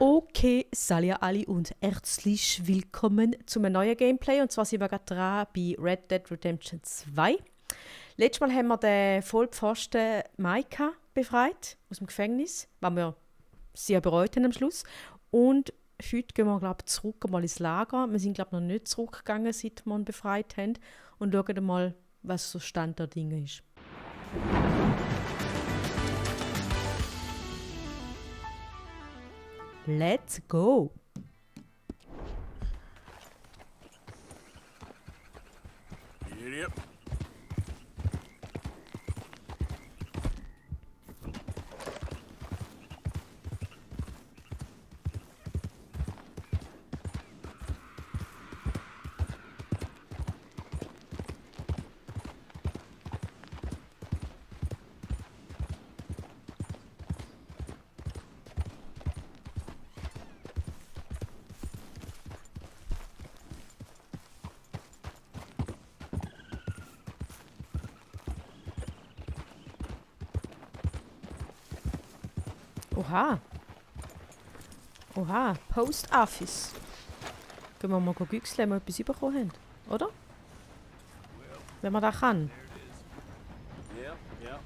Okay, salut alle und herzlich willkommen zu einem neuen Gameplay. Und zwar sind wir gerade dran bei Red Dead Redemption 2. Letztes Mal haben wir den Vollpfosten Micah befreit aus dem Gefängnis, was wir sehr bereut haben am Schluss. Und heute gehen wir, glaube ich, zurück mal ins Lager. Wir sind, glaube ich, noch nicht zurückgegangen, seit wir ihn befreit haben. Und schauen mal, was so Stand der Dinge ist. Let's go! Yep. Oha! Oha, Post Office. Gehen wir mal güchseln, ob wir etwas bekommen haben, oder? Wenn man das kann. Yep, yep.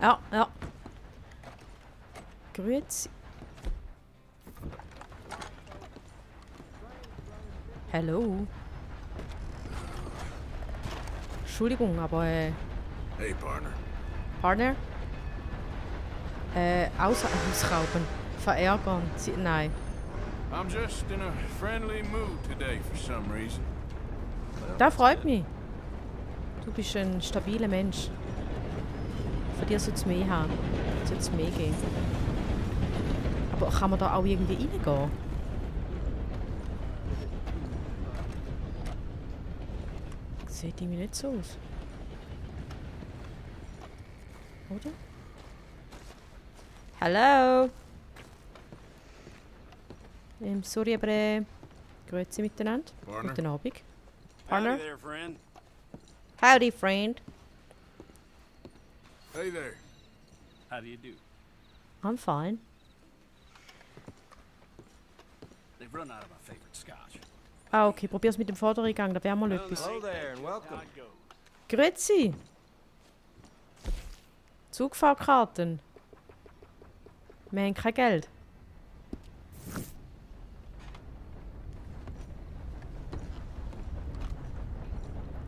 Ja, ja. Grüezi. Hallo. Entschuldigung, aber Hey, partner. Partner? Ausrauben. Verärgern. Nein. I'm just in a friendly mood today for some reason. Das freut mich. Du bist ein stabiler Mensch. Von dir soll es mehr haben. Soll es mehr geben. Aber kann man da auch irgendwie reingehen? Sieht irgendwie nicht so aus. Oder? Hallo! Sorry, aber grüezi miteinander. Partner. Guten Abend. Howdy Partner. there, friend. Howdy, friend. Hey there. How do you do? I'm fine. They've run out of my favorite scotch. Ah, okay, probier's mit dem Vordereingang, da wäre mal etwas. Hello there and welcome. Grüezi! Zugfahrkarten. Wir haben kein Geld.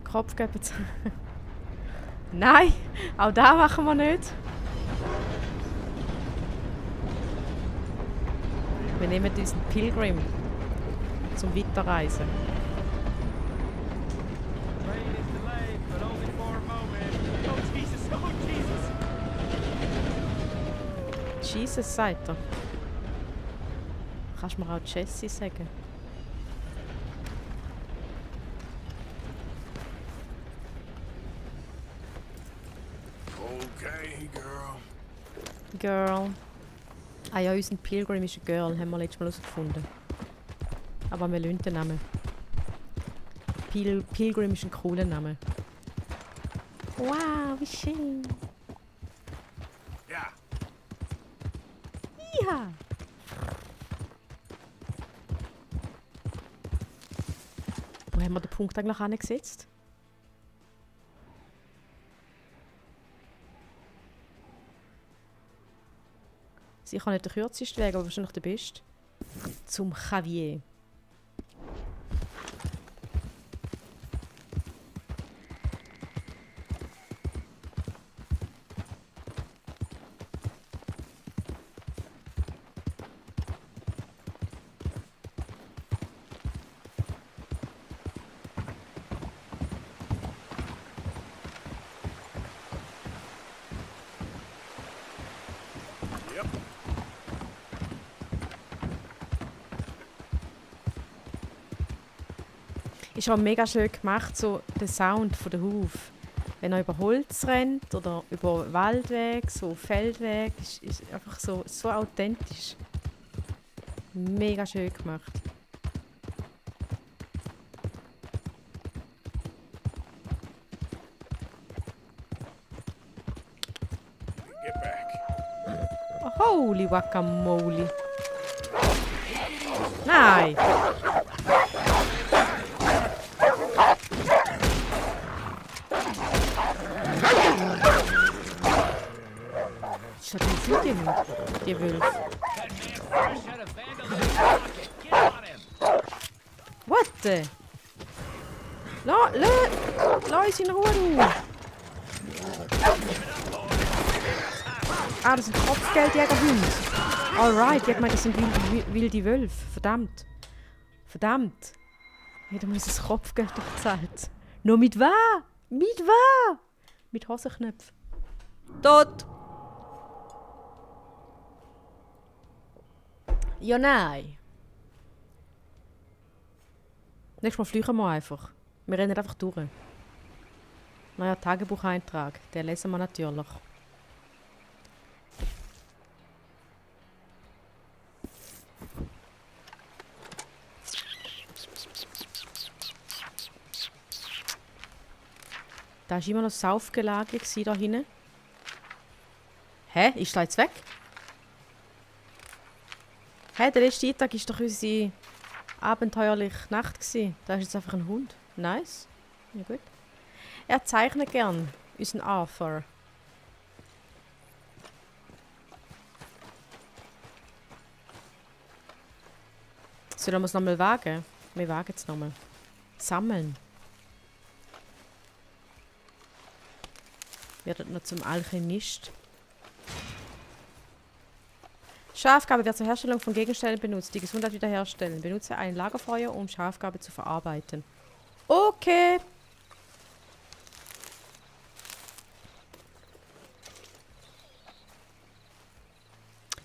Kopf geben. Nein, auch das machen wir nicht. Wir nehmen unseren Pilgrim zum Weiterreisen. Train is delayed, but only for a moment. Oh Jesus, oh Jesus. Jesus, sagt er. Kannst du mir auch Jessie sagen? Okay, girl. Girl. Ah ja, unser Pilgrim ist ein Girl, haben wir letztes Mal herausgefunden. Aber wir lassen den Namen. Pilgrim ist ein cooler Name. Wow, wie schön. Ja. Ja. Wo haben wir den Punkt eigentlich angesetzt? Sicher nicht der kürzeste Weg, aber wahrscheinlich der beste. Zum Javier. Yep. Ist auch mega schön gemacht, so der Sound von der Huf. Wenn er über Holz rennt oder über Waldweg, so Feldweg, ist einfach so authentisch. Mega schön gemacht. Get back. Holy guacamole. Nein. Stabilisiert die nicht, die Wölfe. What the? Lass uns in Ruhe, du! Ah, das sind Kopfgeldjägerhunde. Alright, ich meine, das sind wilde Wölfe. Verdammt. Verdammt. Hätte mir das Kopfgeld doch gezahlt. Nur mit was? Mit was? Mit Hosenknöpfen. Tot! Ja, nein. Nächstes Mal fliegen wir einfach. Wir rennen einfach durch. Naja, Tagebucheintrag. Den lesen wir natürlich. Da war immer noch das Aufgelage da hinten. Hä? Ist das jetzt weg? Hä, der letzte Tag war doch unsere abenteuerliche Nacht. Da ist jetzt einfach ein Hund. Nice. Ja gut. Er zeichnet gern, unseren Arthur. Sollen wir es nochmal wagen? Wir wagen es nochmal. Sammeln. Wird noch zum Alchemist. Schafgabe wird zur Herstellung von Gegenständen benutzt, die Gesundheit wiederherstellen. Benutze ein Lagerfeuer, um Schafgabe zu verarbeiten. Okay.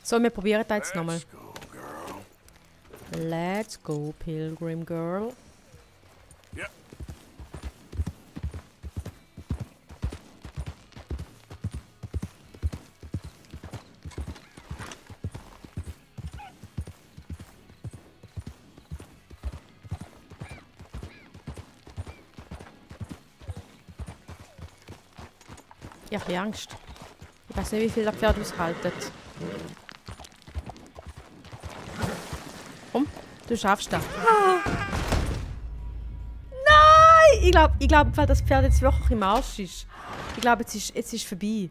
So, wir probieren das jetzt nochmal. Let's go, Pilgrim Girl. Ja. Ich habe Angst. Ich weiß nicht, wie viel das Pferd aushaltet. Komm, du schaffst das. Ah. Nein! Ich glaube, weil das Pferd jetzt wirklich im Arsch ist. Ich glaube, jetzt ist vorbei.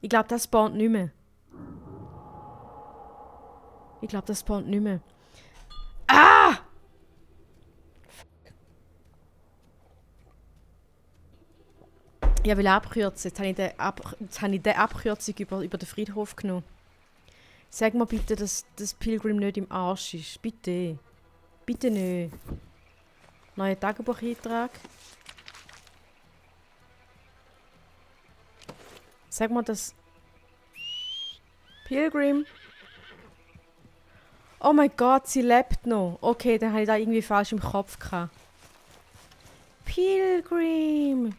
Ich glaube, das spawnt nicht mehr. Ich glaube, das spawnt nicht mehr. Ah! Ich will abkürzen. Jetzt habe ich die Abkürzung über den Friedhof genommen. Sag mir bitte, dass das Pilgrim nicht im Arsch ist. Bitte. Bitte nicht. Neuer Tagebucheintrag. Sag mir, dass Pilgrim... Oh mein Gott, sie lebt noch. Okay, dann habe ich da irgendwie falsch im Kopf gehabt. Pilgrim!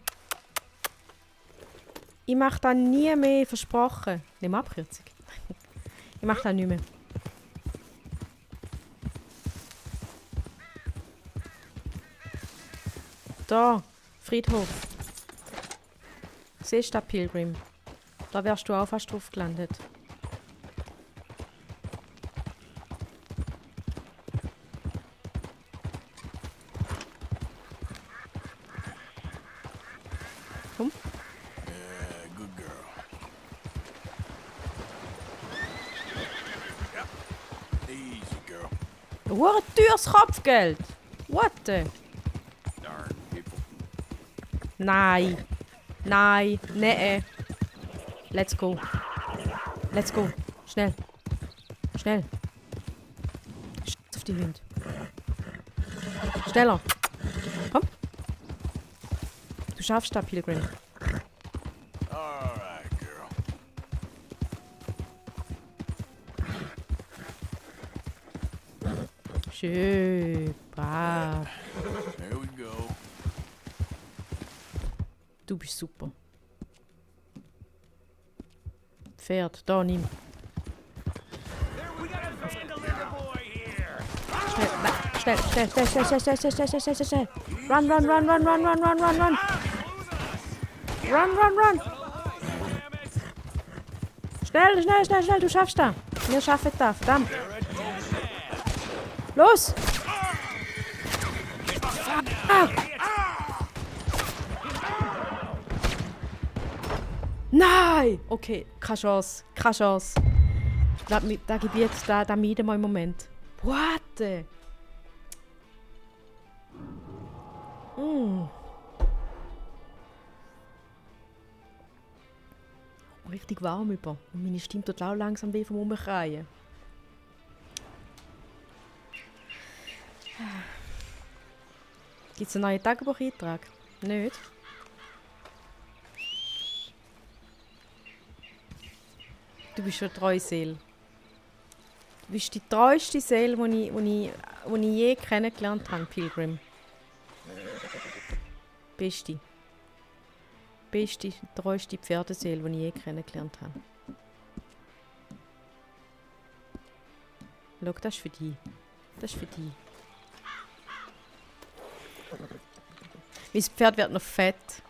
Ich mache das nie mehr, versprochen. Nimm Abkürzung. Ich mache das nicht mehr. Da, Friedhof. Siehst du das, Pilgrim? Da wärst du auch fast drauf gelandet. Komm. Good girl. Yeah. Easy, girl. Hure teures Kopfgeld! What the? Darn people. Nein. Nein. Nee. Let's go. Let's go. Schnell. Schnell. Scheiß auf die Hunde. Schneller. Komm. Du schaffst das, Pilgrim. All right, girl. Schön. Brav. There we go. Du bist super. Pferd, da nimm. We gotta find the little boy here. Schnell. Run. Run. Schnell, du schaffst das. Wir schaffen das, verdammt. Los! Ah. Nein! Okay, keine Chance. Keine Chance. Das Gebiet, da meiden wir im Moment. What? Richtig warm über. Und meine Stimme tut auch langsam weh vom Umkreien. Gibt es einen neuen Tagebucheintrag? Nicht? Du bist eine treue Seele. Du bist die treueste Seele, die ich je kennengelernt habe, Pilgrim. Beste. Beste, treueste Pferdeseele, die ich je kennengelernt habe. Schau, das ist für dich. Das ist für dich. Mein Pferd wird noch fett.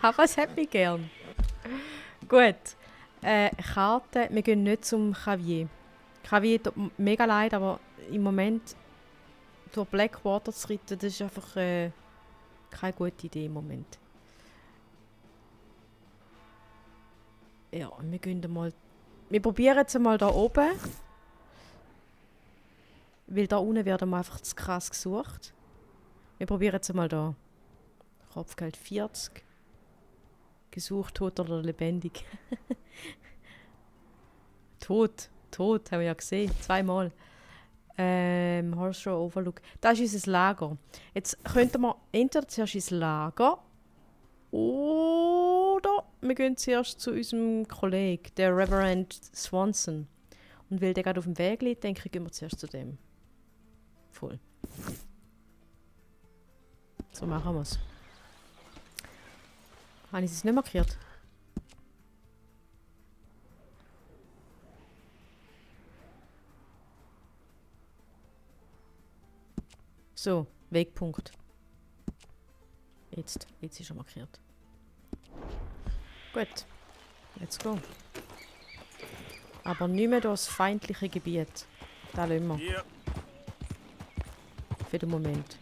Aber es hat mich gern. Gut. Karte. Wir gehen nicht zum Javier. Javier tut mir mega leid, aber im Moment durch Blackwater zu reiten, das ist einfach keine gute Idee im Moment. Ja, wir gehen mal. Wir probieren jetzt mal da oben. Weil da unten werden wir einfach zu krass gesucht. Wir probieren jetzt mal da. Kopfgeld 40. Gesucht, tot oder lebendig. Tot, haben wir ja gesehen. 2-mal. Horse Show Overlook. Das ist unser Lager. Jetzt könnten wir entweder zuerst ins Lager oder wir gehen zuerst zu unserem Kollegen, der Reverend Swanson. Und weil der gerade auf dem Weg liegt, denke ich, gehen wir zuerst zu dem. Voll. So machen wir es. Habe ich es nicht markiert? So, Wegpunkt. Jetzt ist er markiert. Gut, let's go. Aber nicht mehr das feindliche Gebiet. Da lassen wir. Yep. Für den Moment.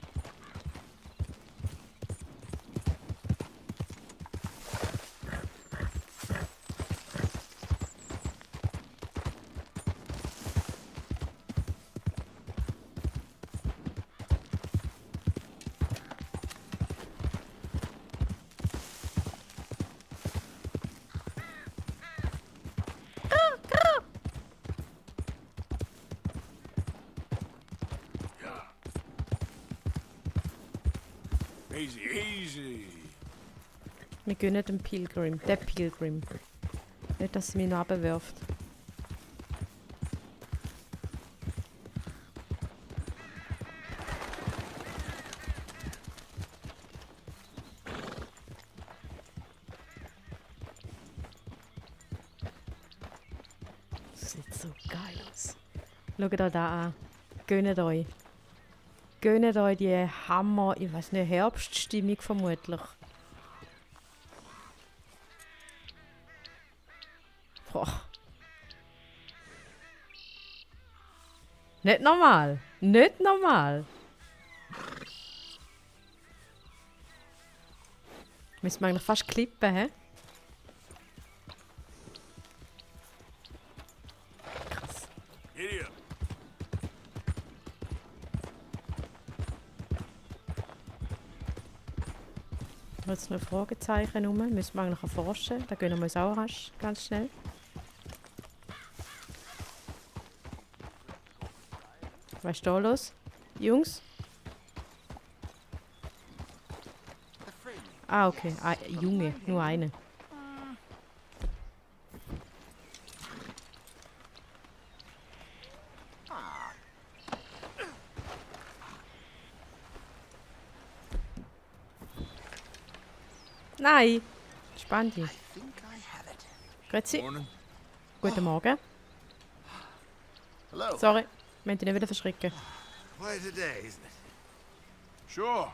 Easy, easy. Wir gönnen dem Pilgrim. Der Pilgrim. Nicht, dass sie mich noch runterwirft. Das sieht so geil aus. Schaut euch da an. Gönnt euch. Gönnt euch die Hammer, ich weiß nicht, Herbststimmung vermutlich. Boah. Nicht normal. Nicht normal. Müssen wir eigentlich fast klippen, hä? Krass. Giddy up. Jetzt noch ein Fragezeichen rum. Müssen wir eigentlich erforschen. Da gehen wir uns auch rasch, ganz schnell. Was ist da los? Jungs? Ah, okay. Ah, Junge, nur eine. Nein! Spannend. Grüezi. Morning. Guten Morgen. Hello. Sorry, wir haben dich nicht wieder verschrecken. Quite a day, isn't it? Sure.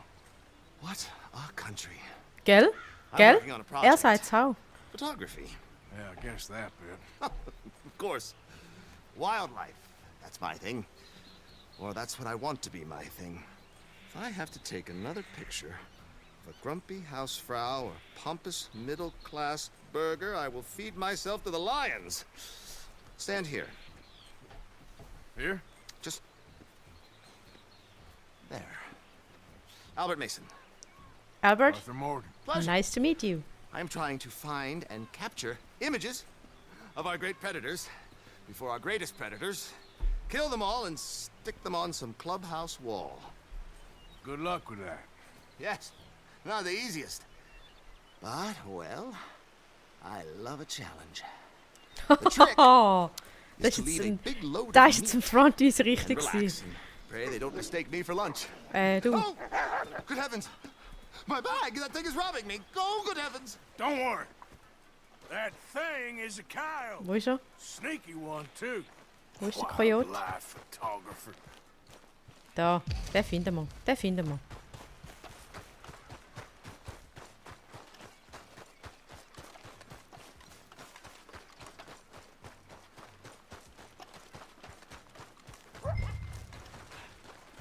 What a country. Gell? I'm Gell? working on a Er project. sagt's auch. Photography. Yeah, I guess that bit. Of course. Wildlife That's my thing. Or that's what I want to be my thing. If I have to take another picture of a grumpy housefrau or pompous middle-class burger, I will feed myself to the lions. Stand here. Here? Just... there. Albert Mason. Albert, Arthur Morgan. Pleasure. nice to meet you. I am trying to find and capture images of our great predators before our greatest predators kill them all and stick them on some clubhouse wall. Good luck with that. Yes, not the easiest. But, well, I love a challenge. The trick Oh, is das to ist leave jetzt a ein, big load das of ist jetzt meat im Front uns and richtig relax gewesen. and pray they don't mistake me for lunch. Du, Oh, good heavens! My bag! That thing is robbing me! Oh, good heavens! Don't worry. That thing is a coyote. wo ist er? Sneaky one, too. Wo ist der Coyote? Wildlife photographer. Da, den finden wir. Den finden wir.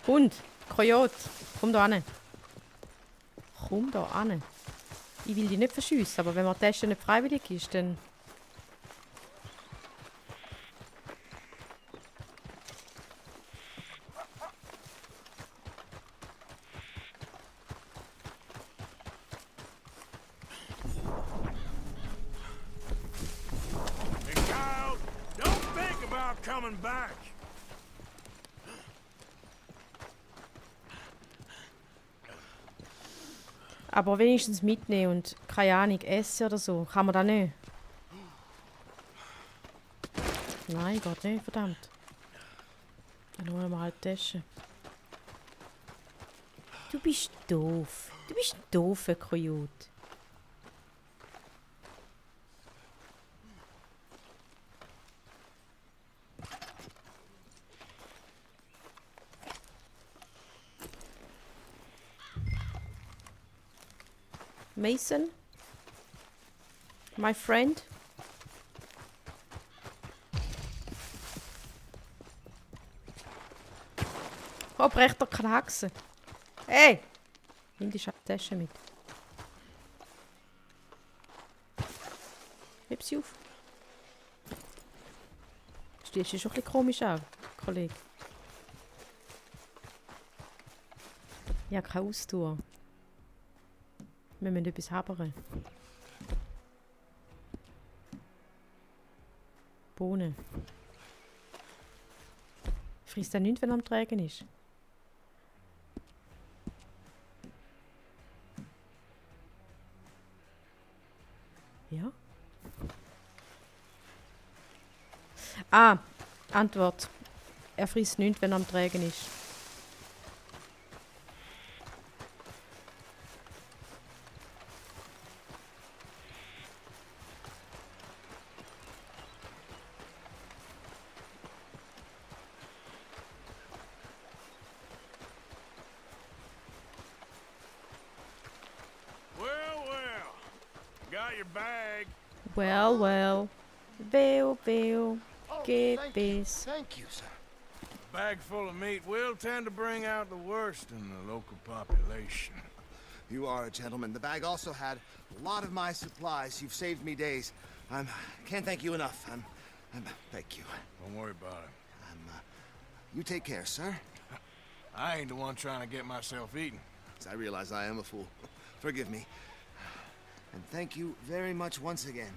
Hund, Coyote, komm da an. Komm da an. Ich will dich nicht verschiessen, aber wenn man Tasche nicht freiwillig ist, dann... Hey, coyote, don't think about coming back. Aber wenigstens mitnehmen und, keine Ahnung, essen oder so. Kann man das nicht? Nein, geht nicht, verdammt. Dann holen wir halt die Tasche. Du bist doof. Du bist ein doofer Coyote. Mason? My friend? Oh, brecht doch keine Haxen. Hey! Nimm die Tasche mit. Heb sie auf. Stehst du schon ein bisschen komisch an, Kollege? Ja, keine Ausdauer. Wir müssen etwas habern. Bohnen. Frisst er nichts, wenn er am Tragen ist? Ja? Ah, Antwort. Er frisst nichts, wenn er am Tragen ist. Got your bag. Well, well. Well. Geht bis. Thank you, sir. Bag full of meat will tend to bring out the worst in the local population. You are a gentleman. The bag also had a lot of my supplies. You've saved me days. Can't thank you enough. Thank you. Don't worry about it. You take care, sir. I ain't the one trying to get myself eaten. I realize I am a fool. Forgive me. And thank you very much once again.